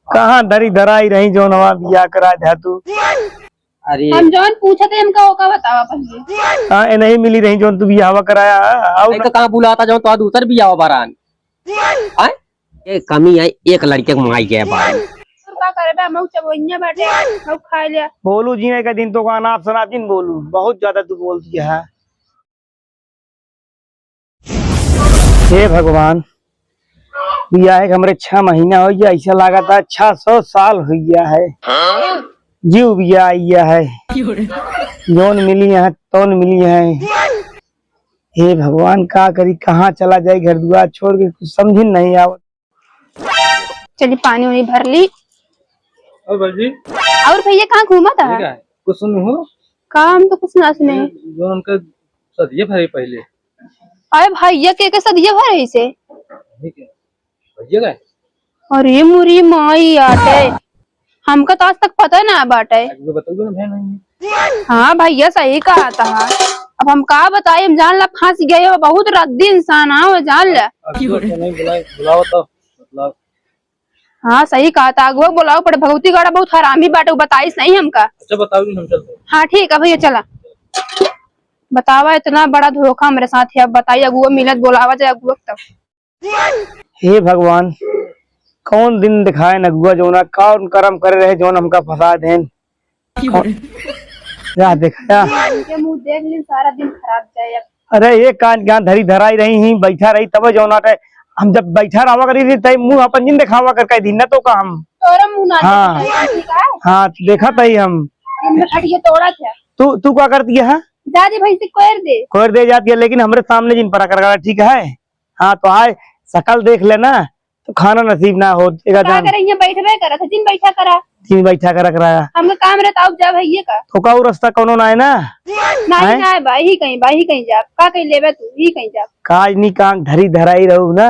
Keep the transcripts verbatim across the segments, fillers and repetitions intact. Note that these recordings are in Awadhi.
कहाँ धरी धराई रही जौन हमार बियाह करा दे तू? अरे हम जौन पूछत है हमका ओका बतावा पहिले। हाँ, ए नहीं मिली रही जौन तू बियाहवा कराया, हाँ, आउ नहीं ना। तो कहाँ बुलाता जौन तो दूसर बियाह बरान। आय? ए कमी है, एक लड़के को माई गया बाप। और का करे बा, मऊ चबोइया बाटे, मऊ खा लिया। बोलू जी, एक दिन तो का अनाप शनाप जिन बोलू, बहुत ज्यादा तू बोल दिया है। हे भगवान, बियाह के हमरे छह महीना हो गया, ऐसा लागत है छह सौ साल हो गया है। जीव बिया आइया है, जौन मिली है तौन मिली है। हे भगवान, का करी, कहाँ चला जाए घर दुआर छोड़ के, कुछ समझ नहीं आवत। चली पानी उनी भर ली। और भौजी? और भैया कहाँ घूमत है? ठीक है, कुछ सुन हो? का, हम तो कुछ ना सुने। जो उनका सदिया भरे पहले। अरे भैया के, के सदिया भरे से? ठीक है। भैया का? अरे मुरी माई आटे। हमका तो आज तक पता ना बाटे। आगे बताओ ना, बहन नहीं है। हाँ भैया, सही कहा था। अब हम का बताई, हम जान ला फंस गए हो, बहुत रद्दी इंसान है वो, जान ला। अब तो नहीं बुलाए, बुलाओ तो, मतलब। हाँ, सही कहा था, अगुआ बुलाओ पड़े, भगवती गड़ा बहुत हरामी बाटे, वो बताइस नहीं हमका। अच्छा, बताओ जी, हम चलते हैं। हाँ, ठीक है भैया, चला। बतावा, इतना बड़ा धोखा हमरे साथ है, अब बताइए, अगुआ मिलत, बुलावा जाए अगुआ तब। हे भगवान, कौन दिन दिखाए नगुआ जौना, कौन करम करे रहे जौन हमका फंसा देन। कौन-, या देखा या। इनके मुंह देख ली, सारा दिन खराब जाए अब। अरे ये कान कान धरी धराई रही ही, बैठा रही तब जौना टे, हम जब बैठा रहा करी थी, तब मुंह अपन जिन दिखावा कर कह दी ना तो का हम। तोरा मुंह ना हाँ। देखा, ठीक है? हाँ, देखा तही हम। दिन में खटिया तोड़ा क्या? तू, तू का करती है? जा दे भाई से कोयर दे। कोयर दे जाती है, लेकिन हमरे सामने जिन परा कर, ठीक है? हाँ, तो आए, शकल देख लेना, तो खाना नसीब ना हो, एका का जान। करे, यहाँ बैठबे करत है, जिन बैठा करा। जिन बैठा करा कराया। हमका काम रहता, अब जा भैया का। तो का उ रास्ता कौनो ना है ना? नहीं, हैं? ना है बा, ही कहीं बा, ही कहीं जा। का कहीं लेबे तू, ही कहीं जा। काज नी काम धरी धराई रहू ना,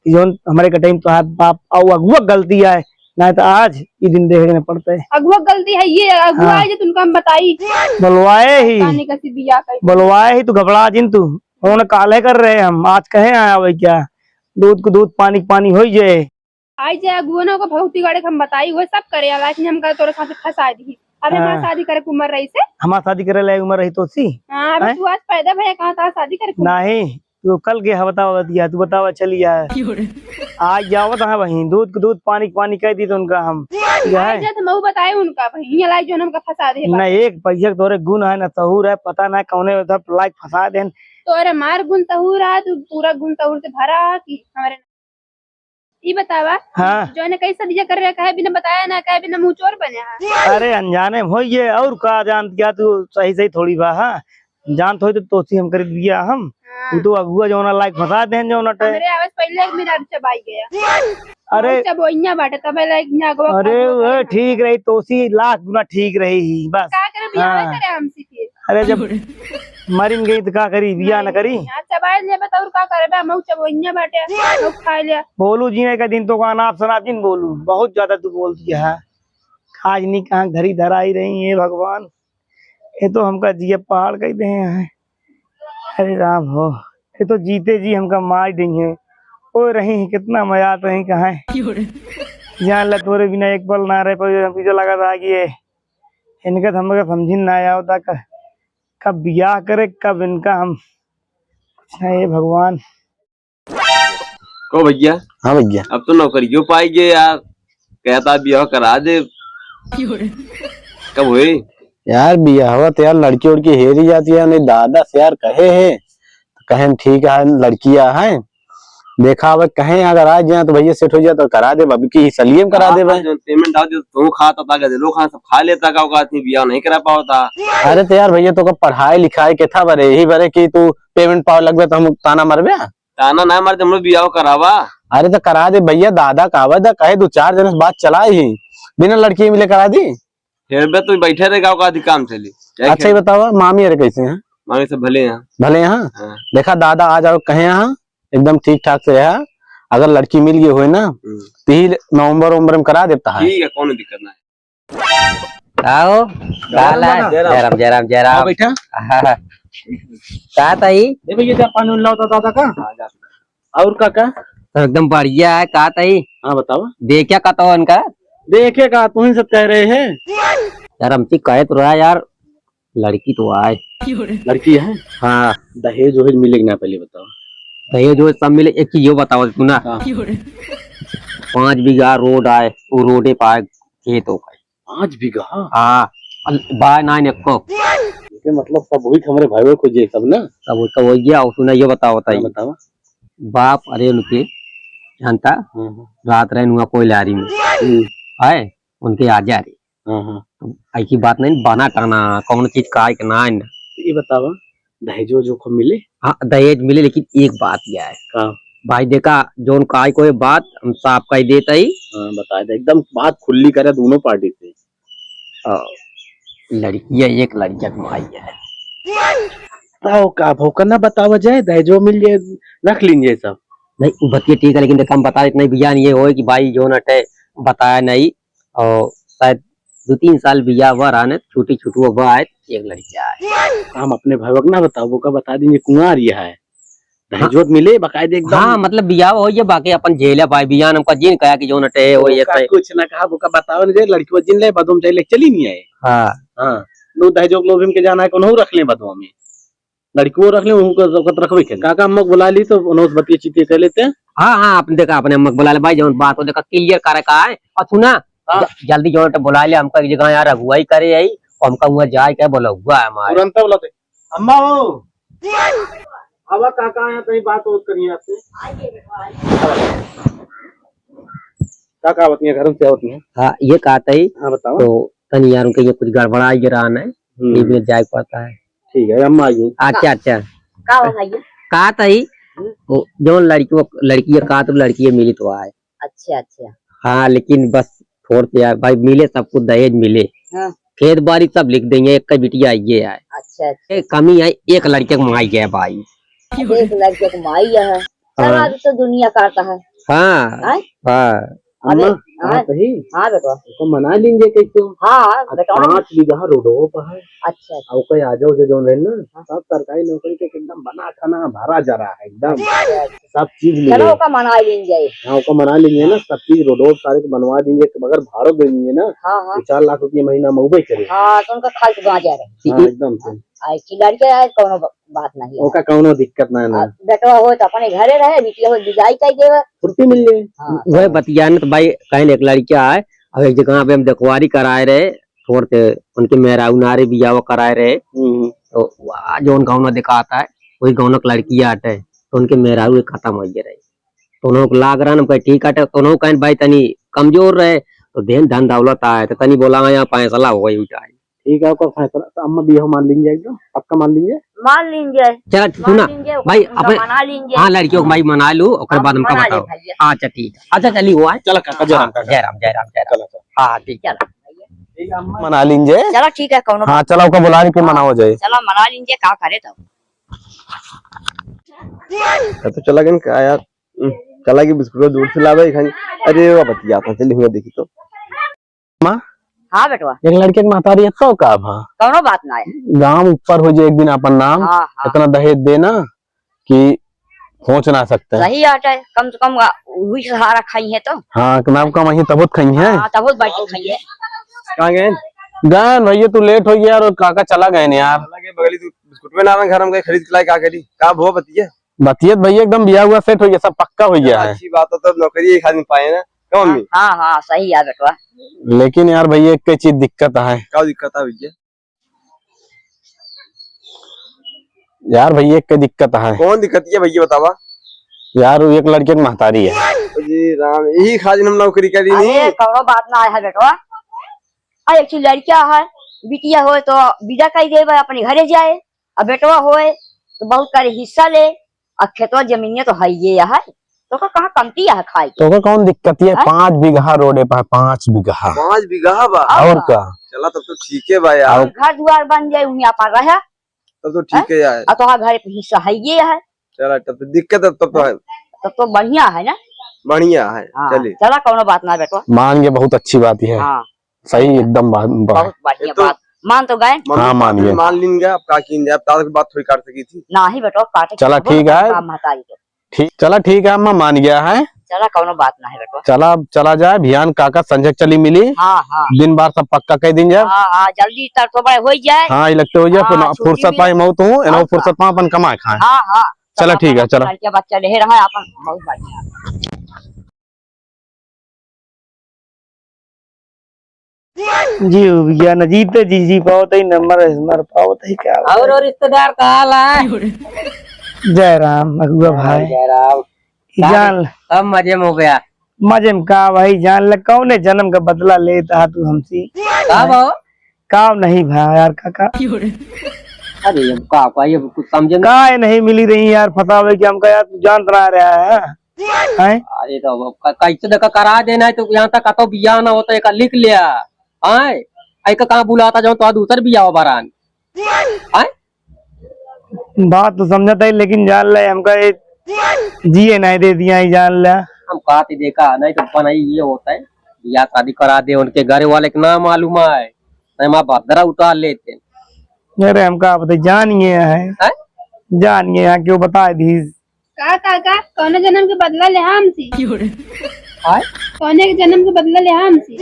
कि जौन हमरे के टाइम तोहार बाप आउ अगुआ गलती आए, ना तो आज ई दिन देखे के न पड़ते। अगुआ गलती है ये, अगुआ हाँ। आए जो तुमका हम बताई। बुलवाए ही। काने का सी बिया कही। बुलवाए ही, तू घबरा जिन तू। फोन काले कर रहे हम, आज कहे आया वही क्या? दूध को दूध, पानी को पानी होई जाए। आई जाए अगुआ ना, ओकर भौती गाड़े के हम बताई, वो सब करे आला कि हमका तोरे साथ फंसा दी। अबे हमार हाँ। शादी करे के उम्र रही से। हमार शादी करे लायक उम्र रही तो सी? हाँ, अबे हैं? तू आज पैदा भया, कहाँ था शादी करे के उम्र? नहीं, तू कल के हफ्ता बतिया, तू बतावा चलिया। क्यों रे? आज जावत है वहीं, दूध को दूध, पानी को पानी कह दी तो उनका हम। ठीक है? आज जब हम बताए उनका, वहीं लाई जो हमका फंसा दे। ना, एक पैसा के तोरे गुण है, ना सहूर है, पता ना कौने उधर लायक फंसा देन। तोरे मार गुण सहूर है, तू पूरा गुण सहूर से भरा है कि हमारे। ई बतावा, हाँ। जौने कई सदिया कर रहे, काहे बिना बताया ना, काहे बिना मुँह चोर बने हा? अरे अनजाने में होई ये, और का जानत क्या तू सही सही थोड़ी बा, हाँ? जानत होई तो तोसी हम करित बिया हम। हाँ। तू तो अगुआ जौना लायक फंसा देन जौना टे। हमरे आवाज पहले एक मिनट चबाई गया। अरे। चबोइया बाटे, तबे लायक ना अगुआ अरे, अगुआ वो करे ठीक रही, तोसी लाख गुना ठीक रही ही, बस। का करे, बियाह हाँ। करे हमसे फिर? अरे, जब मरिन गई तो का करी, बियाह न करी? हाँ, चबाए लेबे तो और का करबे, मऊ चबोइया बाटे, मऊ खा ले। बोलू जी, एक दिन तो का अनाप शनाप जिन बोलू, बहुत ज्यादा तू बोल दिया है। आज नी कहाँ धरी धराई रही है भगवान, ये तो हमका जिया पहाड़ कह दे हैं। अरे राम हो, ये तो जीते जी हमका मार दी है। ओ रही, कितना मजा आता है, कहाँ है? जान ला तोरे बिना एक पल ना रह पाई, हमके लगा था कि ये इनका तो हमका समझिन ना आवता क-, कब बियाह करे, कब इनका हम, कुछ ना, हे भगवान। को भैया? हाँ भैया। अब तो नौकरियो पाई गए यार, कहता बियाह करा दे। कब हुई? यार बियाहवा तो यार लड़की उड़की हेरी जाती है, नहीं दादा से यार कहे है, तो कहे ठीक है, लड़कियाँ हैं, देखा अब कहें अगर आ जाए तो भैया सेट हो जाए तो करा दे, अभी की सलियम करा दे भाई। जो पेमेंट आओ जो तू खाता था, गजलो खान सब खा लेता का, ओका आदमी बियाह नहीं करा पावता। अरे तो यार भैया तो का पढ़ाई लिखाई के था बरे, यही बरे कि तू पेमेंट पावे लगबे तो हम ताना मरबे। ताना ना मर, हम लोग बियाह करावा। अरे तो करा दे भैया, दादा का आवे दा, कहे दो चार जने से बात चलाई ही, बिना लड़की मिले करा दी। फिर बे तू बैठे रहे, गाँव का अधिक काम चली। क्या अच्छा, ये खेल? बताओ, मामी अरे कैसे हैं? मामी सब भले हैं। भले हैं? हाँ। देखा, दादा आ जाओ, कहे यहाँ, एकदम ठीक ठाक से रहा। अगर लड़की मिल गई होए ना, हम्म। तो ही नवंबर वंबर में करा देता है। ठीक है, कौनो दिक्कत ना है। आओ, जय राम, जय राम। जय राम, जय राम, जय राम। हाँ, बैठा। हाँ। का ताई? ए भैया, जा पानी उन लाओ तो दादा का। हाँ, जा। और काका? तो एकदम बढ़िया है, का ताई? हाँ, बताओ। देखा का तो उनका? देखे का तुहीं सब कह रहे हैं। यार, हमसे कहे तो रहा यार, लड़की तो आए। लड़की है? हाँ। दहेज वहेज मिले कि ना, पहले बताओ। दहेज वहेज सब मिले, एक चीज यो बताओ तू ना। हाँ। पाँच बीघा रोड आए, वो रोडे पे आए, खेत हो गए। पाँच बीघा? हाँ, अल-, बाय नाइन एक्को। एके मतलब सब वही हमरे भाई खोजे सब ना? सब उसका हो गया। और सुना, ये बताओ, बताइए। हाँ, बताओ। बाप, अरे उनके जानता, हम्म, हम्म। रात रहे नुआ कोई लारी में। हम्म। आए, उनके आ जा रे। हाँ, हाँ। तो ऐसी बात नहीं, बना टाना, कौन चीज का है कि ना है ना। तो ये बतावा, दहेजो जो खूब मिले? हाँ, दहेज मिले, लेकिन एक बात यह है। का? भाई देखा, जोन का है कोई बात, हम साफ कह देता ही। हाँ, बता दे, एकदम बात खुली करे दोनों पार्टी से। आ, लड़किया एक लड़किया के माई है। बताओ का भौका ना बतावा जाए, दहेजो मिल जाए, रख लीजिए सब। नहीं, बतिया ठीक है, लेकिन देखा, हम बता देते नहीं भैया, ये होए कि भाई जोन अटे बताया नहीं, और शायद दो तीन साल बियाह हुआ रहा ने, छोटी छोटू हुआ है, एक लड़किया है। हम अपने भाई को ना बताओ, वो का बता देंगे, कुंवार ये है। दहेजो तो मिले, बाकायदे एकदम। हाँ, मतलब बियाह हो ये, बाकी अपन झेले भाई, बियाह हमका जिन कहा कि जो नटे हो ये का सही। कुछ ना कहा, वो का बताओ ने, लड़की जिन ले, बदम जाए ले, चली नहीं आए। हाँ। हाँ। नो दहेजो के लोभी में के जाना है, कोनो रख ले बदवा में। लड़कियों रख ले, उनको सब रखबे के। काका अम्मा को बुला ली तो उन्होंने बतिया चीते कर लेते हैं। हाँ, हाँ, आपने देखा, अपने अम्मा को बुला ले भाई, जौन बात हो देखा, clear करे का है। और सुना, हाँ। ज-, जल्दी जौन बुला ले, हमका एक जगह यहाँ अगुवाई करे आई, और हमका वहाँ जाए के बोला हुआ है हमारे। तुरंत बुलाते। अम्मा हो, आवा काका, यहाँ कहीं बात और करिए आपसे। काका आवत नहीं है, घर में से आवत नहीं है। हाँ, ये कहता ही। हाँ, बताओ। तो तनी यार उनके ये कुछ गड़बड़ा ही रहा है, हम्म। बीच में जाए पड़ता है। ठीक है, अम्मा आइए। अच्छा, अच्छा। का हो भैया? कहता ही, हम्म। वो जो लड़की, वो लड़की है, कहत लड़की है, मिली तो आए। अच्छा, अच्छा। हाँ, लेकिन बस छोड़ के यार भाई, मिले सब कुछ, दहेज मिले। हाँ। खेत बाड़ी सब लिख देंगे, एक का बिटिया आइए यार। अच्छा, अच्छा। एक कमी है, एक लड़के को माई गया भाई। एक लड़के को माई है। हाँ। चला, अभी तो दुनिया काटा है। हाँ। हैं? हाँ। अबे, अम्मा, हाँ। कहा सही? हाँ बेटवा। उसको मना लेंगे कैसे? हाँ, अब बेटवा। पाँच बीघा रोडो पर है। अच्छा, अच्छा। और कोई आ जाओ जो जौन रहे ना, हाँ। सब सरकारी नौकरी के एकदम बना खाना भरा जा रहा है एकदम। अच्छा, अच्छा। सब चीज मिले। चलो, ओका मना लेंगे। हाँ, ओका मना लेंगे ना, सब चीज रोडो सारे के बनवा देंगे। अगर भाड़ो दे देंगे ना, हाँ, हाँ। तो चार लाख रुपये महीना में उबे करे। हाँ, तो उनका खाल के गाँजा रहे। हाँ, एकदम से। आ, ऐसी लड़के आए, कोनो ब-, बात नहीं है। ओका कौनो दिक्कत ना है ना। आ, बेटवा हो तो अपने घरे रहे, बिटिया हो विदाई कर देवे। छुट्टी मिल जाए। हाँ, वह बतियाने तो भाई, कहीं एक लड़का है, और एक जगह पे हम देखवारी कराए रहे, छोड़ के उनके मेहरारू नारे बियाह कराए रहे। हम्म। तो आज जौन गौना दिखाता है, वही गौना के लड़की आटे, तो उनके मेहरारू खत्म हो गए रहे। तो उन्होंने लाग रहा, हम कहे, "ठीक आटे।" तो उन्होंने कहे, "भाई, तनी कमजोर रहे, तो देन धन दौलत आए, तो तनी बोला, यहाँ फैसला हो गई उठाए।" ठीक है, ओकर फैसला तो अम्मा बियाह मान लेंगे, एकदम पक्का मान लेंगे। मान लेंगे। चला, मान सुना, लेंगे, भाई, उनका अपने मना लेंगे। हाँ, लड़कियों को भाई मना लू, ओकर हाँ, बाद हमका मना ले बताओ। भैया। अच्छा, ठीक है। अच्छा, चली हुआ है। चला काका, जय राम हाँ, काका। जय राम, जय राम, जय राम। चला, चला। हाँ, ठीक। चला भैया। ठीक है, अम्मा मना लेंगे। चला, ठीक है, कौनो हाँ, बात चला, ओका बुला के हाँ, मनाओ जाए। चला, मना लेंगे, का करे तब। तो चला गन का यार, हम्म, चला कि बिस्कुट दूर से लावे खाई। अरे, वो बतिया था, चली हुआ देखी तो। माँ? हाँ बेटवा। एक लड़के के महतारी है तो का भा? कौनो बात ना है। गाँव ऊपर हो जाए एक दिन अपन नाम, हाँ, हाँ। इतना दहेज देना कि पहुँच ना सकते हैं। सही बात है, कम से कम गा-, वही सहारा खाई है तो। हाँ, नाम का वहीं तबुत खाई है। हाँ, तबुत बैठ के खाई है। कहाँ गए? गए भैया, तू लेट हो गया और काका चला गए यार। चला गए बगली, तू बिस्कुट में ना घर में गए खरीद के लाए, का करी? का भो बतिया? बतियत भैया एकदम बिया हुआ सेट हो गया, सब पक्का हो गया चलो, है। अच्छी बात है, तब नौकरी एक आदमी पाए ना, क्यों मम्मी? हाँ, हाँ, सही है बेटवा। लेकिन यार भैया, एक चीज दिक्कत है। का दिक्कत है भैया? यार भैया, एक दिक्कत है। कौन दिक्कत है भैया, बतावा? यार, वो एक लड़के की महतारी है। अरे राम, यही खातिर हम नौकरी करी अरे, नहीं। कौनो बात ना है बेटवा। आ, एक ठो लड़का है, बिटिया हो तो विदा कर देबे, अपने घरे जाए। अब बेटवा होए तो बहुत करे हिस्सा ले, अब खेतवा जमीनिया तो है ये है, तो का कहाँ कमती है खाए के? तो का कौन दिक्कत है? हैं? पाँच बीघा रोडे पर है, पाँच बीघा। पाँच बीघा बा? और और का? चला तब तो ठीक है बा यार। और घर दुआर बन जाए, वहीं अपन रहे। तब तो ठीक हैं? है यार। और तोहार घर पे हिस्सा है ये है। चला तब तो दिक्कत है, तब तो हैं? है। तब तो बढ़िया है ना? बढ़िया है, हाँ, चलिए। चला कौनो बात ना बेटवा। मान के बहुत अच्छी बात है। हाँ। सही, एकदम बा-, बा-, बहुत बढ़िया ये तो बात। मान तो गए। मम्मी हाँ, मान पापा गए। मान लीन गया, अब का कीन जाए, अब तार की बात थोड़ी काट सकी थी। ना ही बेटवा, काटे चला, के ठीक है। काम महतारी के। ठीक, चला, ठीक है, अम्मा मान गया है। चला, कौनो बात ना है बेटवा। चला, अब चला जाए, बिहान काका संझक चली मिली। हाँ, हाँ। दिन बार सब पक्का कइ दिन जाए। हाँ, हाँ, जल्दी तर तो बड़े होइ जाए। हाँ, इलेक्टे होइ जाए, हाँ, पुना-, छुट्टी फुर्सत मिले। पाए मौत हूँ, एनो और फुर्सत का? पाए अपन कमाए खाए। हाँ, हाँ। चला, चला, ठीक है, अपना चला। लड़का बच्चा ले रहा है अपन, बहुत बढ़िया। जी, भैया, न जीते जी, जी पावत ही, न मरे, मर पावत ही, क्या बात और, है? और रिश्तेदार का हाल है? जय राम, अगुआ भाई। जय राम। ई जान ल-, सब मजे में हो गया। मजे में का भाई, जान ल, कौने जन्म का बदला लेता तू हमसे? का भाव? का नहीं भा यार, काका। अरे, अब का, का, ये कुछ समझे में का ये नहीं मिली रही यार, फंसावे कि हमका यार, तू जानत ना रहा है। हैं? अरे तो अब क-, कैसे देखा करा देना है, तो यहाँ तक कतो बियाह ना होता, एक लिख लिया। हैं? ऐका कहाँ बुलाता जाऊँ तो दूसर बियाह बरान। हैं? बात तो समझत है, लेकिन जान ले, हमका ये जिए नहीं दे दिया है, जान ले। हम कहते देखा, नहीं तो बनाई ये होता है, बियाह शादी करा दे, उनके घर वाले के ना मालूम है, नहीं माँ भद्रा उतार लेते। अरे, हमका आप तो जानिए हैं। हैं? जानिए हैं, क्यों बता दी? का, का, का? कौने जन्म के बदला ले हमसे? आय? कौने के जन्म के बदला ले हमसे?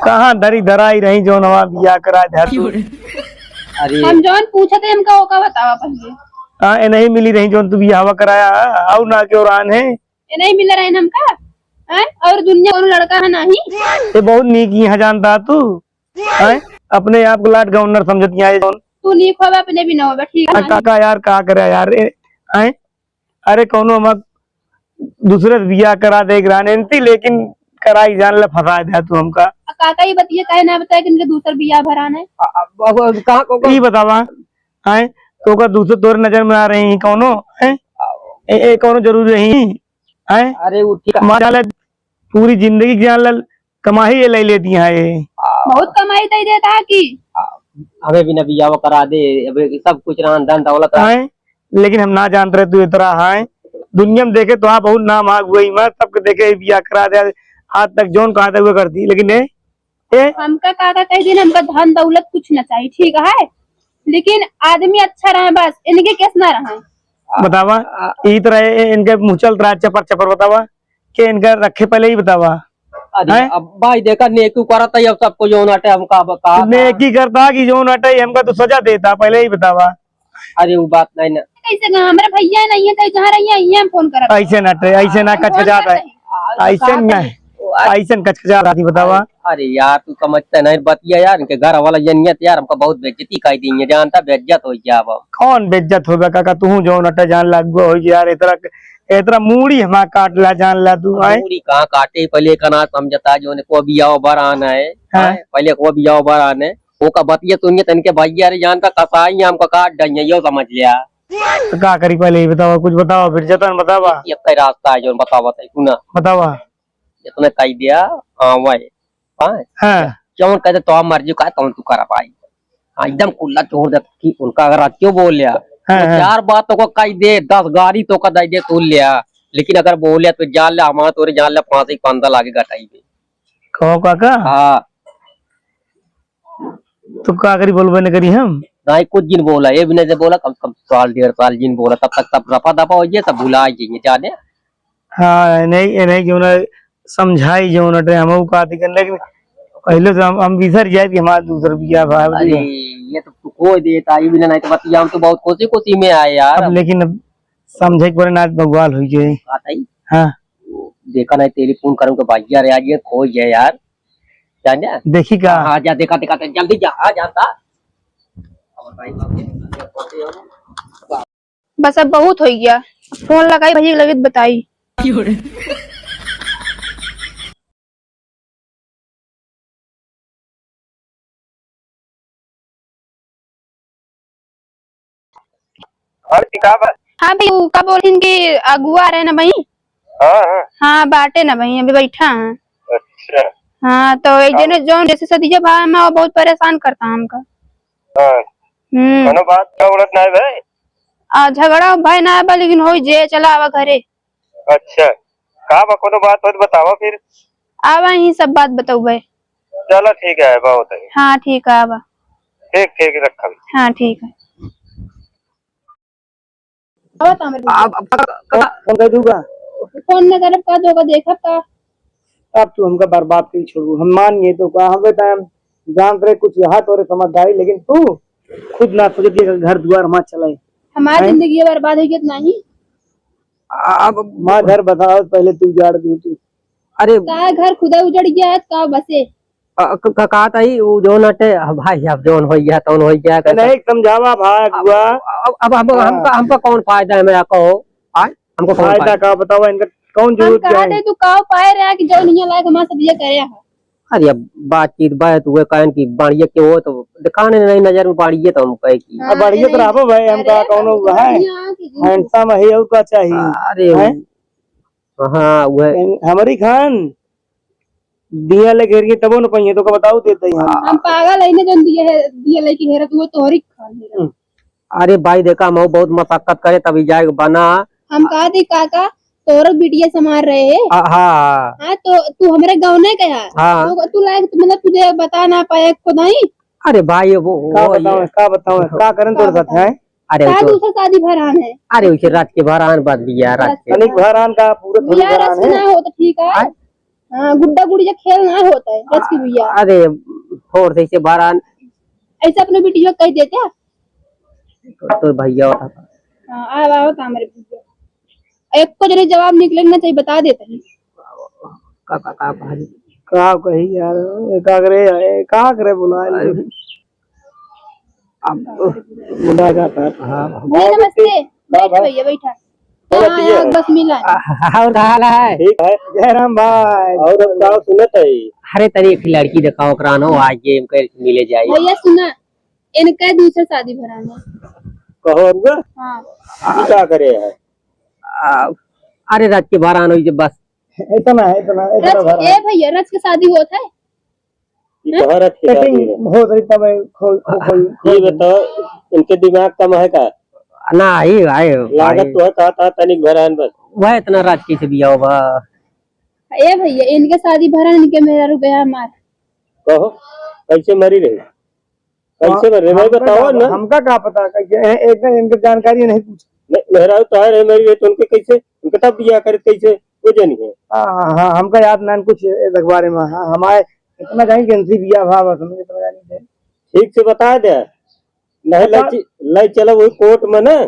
कहाँ धरी धराई रही, जौन हमार बियाह करा दे तू? अरे। हम जौन पूछत है, हमका ओका बतावा पहले। हाँ, ये नहीं मिली रही, जौन तू बियाहवा कराया है, और ना क्यों रान है? ये नहीं मिला रहे हमका? हैं? और दुनिया कौन लड़का है नहीं? ये बहुत नीक यहाँ जानता तू, हैं? अपने आप को लाट गवर्नर समझत यहाँ है जौन। तू नीक होबे, अपने भी ना होबे, ठीक है आ, नहीं? काका यार, का करे यार, ए, हैं? अरे, कौनो हम दूसरे से बियाह करा दे, ग्रान एनती, लेकिन कराई जान ले, फंसा दे तू हमका। आ, काका, ये बतिया काहे ना बताया कि इनके दूसर बियाह भरान है? आ, आ, अब, अब कहाँ को, को ई बतावा, हैं? तो का दूसरे तोरे नजर में आ रही हैं कौनो, हैं? ए, ए, कौनो जरूरी रही, हैं? अरे, वो ठीक है। मार डाले, पूरी जिंदगी के जान ले, कमाई ये ले लेती हैं ये। बहुत कमाई दे देता है कि? हमें भी ना बियाह करा दे, अबे सब कुछ रहन धन दौलत रहन। हैं? लेकिन हम ना जानत रहे तू इतना है। दुनिया में देखे तो हाँ बहुत नाम आ गई, मैं सबके देखे बियाह करा दे, आज तक जौन कहा था वो करती, लेकिन ए, ए? हमका काका कह दिन हमका धन दौलत कुछ ना चाहिए, ठीक है, लेकिन आदमी अच्छा रहे बस, इनके केस ना रहे। बतावा, ई तरह ए-, इनके मुँह चलत रहा चपर चपर, बतावा, के इनका रखे पहले ही बतावा। अरे हैं? अब भाई देखा, नेकी करत है, अब सबको जौन अटे हमका अब का नेकी करता कि जौन अटे हमका तो सजा देता, पहले ही बतावा। अरे वो बात नहीं ना। कैसे गा-, हमारे भैया नहीं है, तो जहाँ रही है, यहीं हम फोन करब। ऐसे ना टे, ऐसे ना हम फोन कचकचा करत है। रही। ऐसे ना, ऐसे ना कचकचा रही, बतावा। अरे यार, तू समझता नहीं बतिया यार, इनके घर वाला ये नियत यार, हमका बहुत बेइज्जती कर दी है, जानता बेइज्जत हो गया अब। कौन बेइज्जत होबे काका, तू जौन अटे जान लग गो हो यार, इतना, इतना मूड़ी हमार काट ला, जान ला तू, आए। मूड़ी कहाँ काटे, पहले का ना समझता, जो ने को भी आओ बार आना है, हाँ। आए, पहले को भी आओ बार आने, ओका बतिया सुनिए, तनिके भैया रे जान का कसाई है, हमका काट डइया, यो समझ लिया। तो का करी, पहले ही बतावा, कुछ बतावा, फिर जतन बतावा। एक ही रास्ता है, जो बतावा, बताई, सुना। बतावा। इतने कह दिया, हाँ, वही। हाँ। हाँ। जौन कहते तो आप मर्जी का, तौन तू करा भाई। हाँ, एकदम कुल्ला छोड़ दे कि उनका अगर आज क्यों बोल लिया, हाँ, तो हाँ। चार बात तो को कह दे, दस गाड़ी तो का दे दे, सुन लिया। लेकिन अगर बोल लिया, तो जान ले, हमारा तोरे जान ले, फांसी के फंदा लागे गटाई में। कहो काका? हाँ। तो का करी, बोलबे न करी हम? नहीं, कुछ दिन बोला, ये भी नहीं से बोला, कम से कम साल, डेढ़ साल जिन बोला, तब तक सब रफा दफा हो जाए, सब भुला जाइए, जाने। हाँ, नहीं, ये नहीं, जो ना समझाई, जो ना टे, हम का दिक्कत, लेकिन पहले तो हम, हम बिसर जाए कि हमारा दूसर बियाह भा अरे, ये तो तू खो देता, ये भी ना, नहीं तो बतिया, हम तो बहुत खुशी खुशी में आए यार। अब लेकिन अब समझे के पड़े ना, बवाल हो गए। बात आई? हाँ। देखा नहीं, टेलीफोन करूँ के भैया रे, आज ये खो गया यार। जाने? देखी का? हाँ, जा, देखा, देखा, जल्दी जा, आ जाता। बस अब बहुत हो गया, फोन लगाई भैया के लगे तो बताई। और का बा? हाँ भाई, उ का बोलिन कि अगुआ रहे ना भाई। हाँ, हाँ। हाँ, बाटे ना भाई, अभी बैठा है। अच्छा। हाँ, तो एक हाँ। जने जौन जैसे सतीजा भाई में, वो बहुत परेशान करता हमका। हाँ। हम्म। कोनो बात का उड़त ना है भाई? आ, झगड़ा भाई ना बा, लेकिन होई जे, चला आवा घरे। अच्छा, का बा, कोनो बात होत बतावा फिर। आवा, ही सब बात बतौबे। चलो ठीक है, बहुत है। हाँ, ठीक है, आवा। ठीक, ठीक, रखल। हाँ, ठीक है। आवा तो हमरे आप, आप, आप, फोन कर दूंगा। फोन न करब का, तो का देखब का? अब तू हमका बर्बाद करी छोड़ू, हम मान गए तो का, हम बेटा हम जानत रहे कुछ यहाँ तोरे समझदारी, लेकिन तू खुद ना सोचत कि घर दुआर हमार चलाए। हमार हैं? जिंदगी बर्बाद हो गई नहीं। अब हमार घर बताओ पहले तू उजाड़ दी तू। अरे का घर खुदा उजड़ गया है, का बसे? अ, क-, क-, का ताई, उ जौन अटे, अ, भाई, अब जौन होइ गया, तौन होइ गया, ए, कैसा? नहीं, समझावा भाई, अब, अगुआ। अब, अब हम, हाँ। हमका, हमका कौन फायदा है, मेरा कहो? आय? हमको कौन फायदा फायदा? का बतावा, इनका कौन हम जरूरत कहा है? थे, तू काव पाए रहा कि जौन हियाँ लायक हमारे साथ ये करे है? अरे, अब बातचीत बात हुए, कहन कि बाड़िए के हो, तो दिखाने नहीं नजर में बाड़िए, तो हम कहे कि हाँ, अब बाड़िए तो अरे, रहबो भाई, हमका अरे, कौनो हम है? यहाँ की handsome है, और का चाहिए? अरे, हैं? हाँ, वह। हमारी खान दिया ले घेरिए तबो न पहिए, तो का बताओ देते ही हम। हम पागल है ना, जौन दिया है, दिया लेके हेरत, वो तोहरी खान हेरत। हम्म। अरे भाई, देखा, हम बहुत मशक्कत करे तभी जाए बना। हम कहा दी काका, तोहरो बिटिया समार रहे है। आ, हाँ। हाँ, तो तू हमरे गाँव नहीं कहा। हाँ। तो तू लायक, मतलब, तुझे बता ना पाए खुद ही। अरे भाई, वो, का वो बताओ, ये का बताओ, का करें तोरे साथ, हैं? अरे, का वो तो दूसरा शादी भरान है? अरे, उसे रात के भरान बात बिया, रात के। तनिक भरान का पूरा थोड़ी बिया भरान रस है। ना हो तो ठीक है। हाँ? हाँ, गुड्डा गुड़िया खेल ना होता है, रच के भैया। अरे, फोड़ से इसे बारह। ऐसे अपने बिटिया कह देते हैं। तो भैया होता। हाँ, आवा, आवा, काम रे भैया। एक को जने जवाब निकले ना चाहिए, बता देते हैं। का, का, का, का, का कही यार, का करे, का करे बुला ले। अब बुला जाता है। हाँ। भैया, नमस्ते। का बैठ भाई? भैया, बैठा। और हाँ, ठीक है? यहाँ बस मिला है। आ, और का हाल है? ठीक है। जय राम भाई। और अब का सुनत है? अरे, तनी एक लड़की देखाओ, ओकरा नो, आज ये इनके मिले जाए। भैया, सुना, इनका दूसरा शादी भराना। कहो, अगुआ? हाँ। ई का करे है? आ, अरे, रात के बारह आनो, ये बस। इतना है, इतना, इतना रच, भरा। ए भैया, रच के शादी होत है? ई कहाँ रच के शादी है? हो रही तब खो, खो, खो, खो। ये बताओ, इनके दिमाग कम है का? ना, आई, आई, लागत आई। तो है, कहा था तनिक भरान बस। वह इतना राज कैसे बिया होगा? ए भैया, इनके शादी भरा, इनके मेहरारू गया मार। कहो, कैसे मरी रही? कैसे हाँ, मरी रही? भाई हमका बताओ का, ना। हमका का पता, कैसे, ए-, एक दिन इनके जानकारी नहीं पूछी। नहीं, मेहरारू तो है रहे, मरी रही, तो उनके कैसे, उनके तब बिया करे कैसे? वो जानी है। हाँ, हाँ, हाँ, हमका याद ना कुछ ए, ए, बारे में। हाँ, हमारे इतना जानी कि इनसे बिया भा, बस हमके इतना जानी है। ठीक से बता दे। नहीं, बता। लई चि-, लई चलब वही कोर्ट में ना,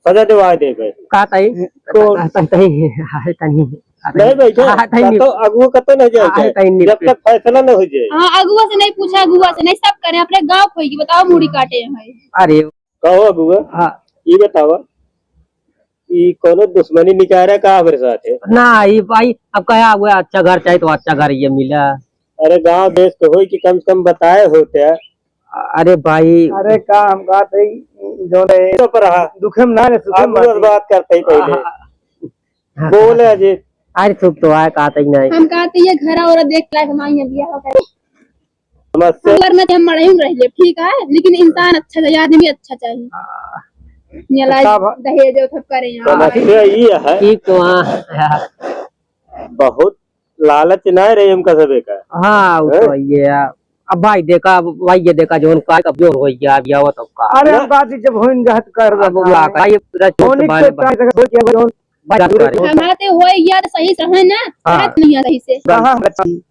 सजा देवा देबे। का ताई? कोर्ट। का ताई? हाय ताई। नहीं बैठे, हाँ, ताई का नहीं। तो अगुआ कतो नहीं जाए हाँ, जाए, ताई नहीं। जब तक फैसला न हो जाए। हाँ, अगुआ से नहीं पूछा, अगुआ से नहीं, सब करे, अपने गाँव खोई की बताओ, मुड़ी काटे हैं भाई। अरे। कहो अगुआ, हाँ। ये बतावा, ई कौनो दुश्मनी निकाल रहा का हमरे साथे? ना, ई भाई, अब कहा हुआ, अच्छा घर चाहे तो अच्छा घर ये मिला। अरे, गाँव देश के होई कि कम से कम बताए होते। अरे भाई। अरे, का हम कहत है, जौन है, तो पर हाँ। दुखे में ना रहे, सुखे में आगू बाटे। बात करते ही पहले। हाँ, हाँ। बोले अजय। अरे, सुख तो आए, कहत ही नहीं। हम कहत ही, ये घर और देख लायक माई है, बियाह करे। समस्या हम करना चाहिए, हम मड़ई में रह लेब, ठीक है, लेकिन इंसान अच्छा चाहिए, आदमी अच्छा चाहिए। हाँ। ये लाई का भा-, दहेज और सब करे यहाँ। समस्या ये है। ठीक तो हाँ, यार। बहुत लालच ना रहे हमका सबे का। हाँ, वो तो हैं? ये है। अब भाई देखा, अब भाई ये देखा, जो उनका कब जोर हो गया, अब ये आवत अब का। अरे, ना? हम बात ही जब होइन गहत कर अब रहा वो है। का, ये पूरा चुप होने बाले के बा-, का जगह हो गया, जो बात करे। हमारे हो गया तो सही से है ना? हाँ। बात नहीं है सही से। कहाँ हम बच्ची?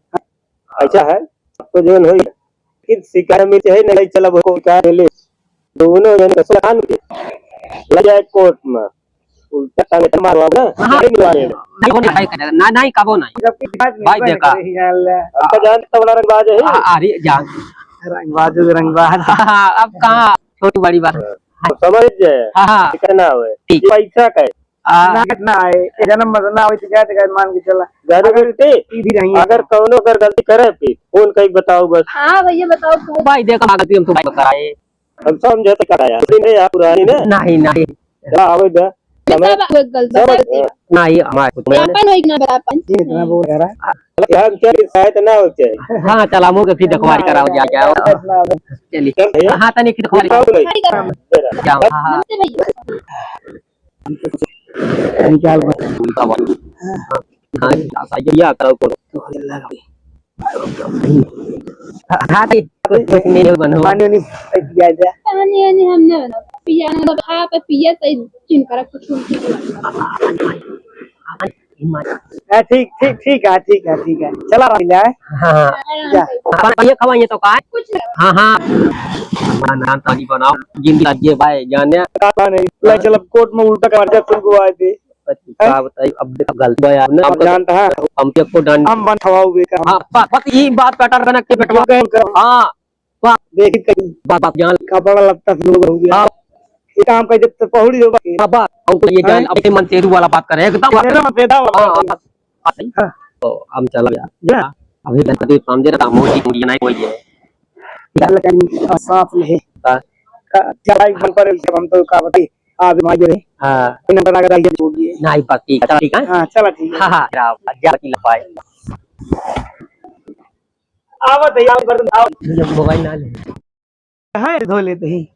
ऐसा है, अब तो जौन होई, कि शिकायत में चाहे नहीं चला, वो शिकायत ले, दोनों जन का सुलझान के ले जाए कोर्ट में, उल्टा टांगे मारवा ना, हाँ। नहीं मिलवा लेगा। नहीं, वो नहीं करेगा। ना, नहीं, कबो नहीं। जबकि शिकायत नहीं भाई कोई देखा। नहीं करे, यार। अब तो जानता बड़ा रंगबाज है। आ, अरे, जान। रंगबाज, रंगबाज। हाँ, अब कहाँ छोटी बड़ी बात। हाँ। समझ जाए, हाँ, हाँ। शिकायत ना होए। ठीक। पैसा का है। आ। ना, ना आए, ये जन्म में ना आवे, तो क्या, तो क्या मान के चला। जरूर अगर बेटे, ई भी रही है। अगर कौनो अगर गलती करे, फिर फोन कई बताओ बस। हाँ भैया, बताओ, बताओ। भाई, देखो, गलती हम तो भाई कराए। हम समझे तो कराया। नहीं, आप पुरानी ना। नहीं, नहीं। चला, आवे दे। ये समय सब गलती समझ है। गए। नहीं, हमारे कुछ ये अपन हो कि ना बता पाए। ये इतना बोल रहा है। ध्यान से शायद ना हो जाए। हाँ, चला, मुँह के फिर देखवारी कराओ, जा, जाओ। ना, ना, ना। चलिए। चल भैया। हाँ, तनी फिर देखवारी। बताओ भाई। जाओ, हाँ, हाँ। नमस्ते भैया। निकाल बस। हाँ, हाँ, हाँ, ये करो, करो। हाँ, हाँ, ठीक, कुछ, कुछ नहीं बनो। पानी वानी पिया जा। पानी वानी हम ना बना। पिया ना, मतलब, खा पे पिया सही, चिन करा कुछ। हाँ, ठीक, ठीक, ठीक है, ठीक है, ठीक है। चला भाई, ले आए। हाँ, हाँ। जा। अपन भैया खवाइए तो का है? हाँ, हाँ। हमारा नाम ताली बनाओ, जिंदगी लगे भाई, जाने। पता नहीं, ले चल, अब कोर्ट में उल्टा कर जा, तुमको आए थे। का बताई, अब देख, अब गलती हुआ यार, ना, अब जानता है। हम पे को डांड हम बन खवाओ बेटा। हाँ, बस, बस यही बात पैटर्न बना के बेटवा। गए कर। हाँ, बस। देखी कहीं। बस, बस, जान। कपड़ा लगता फिर लोग हो गया। हाँ। ये काम कर जब तो पहुड़ी हो बाकी। हाँ, बस, हमको ये जान, हैं? अब ये मंतेरू वाला बात करे, एकदम। तेरा मंतेरू वाला हाँ, बात। हाँ, बस। हाँ। तो हम चला गया। जा। अभी गणपति समझे ना, मोदी, मोदी नहीं कोई है। चल कहीं और साथ में। हाँ। का, चढ़ाई बन पर जब हम तो का बताई, आ भी मार रे। हाँ। इन पर अगर आइए तो बोलिए। नहीं, बस ठीक है, चला ठीक है। हाँ, चला ठीक है। हाँ, हाँ, क्या बात, क्या बात, लपाए। आवत है, आवत, बर्तन, आवत। मोबाइल ना ले। कहाँ है, धो लेते ही।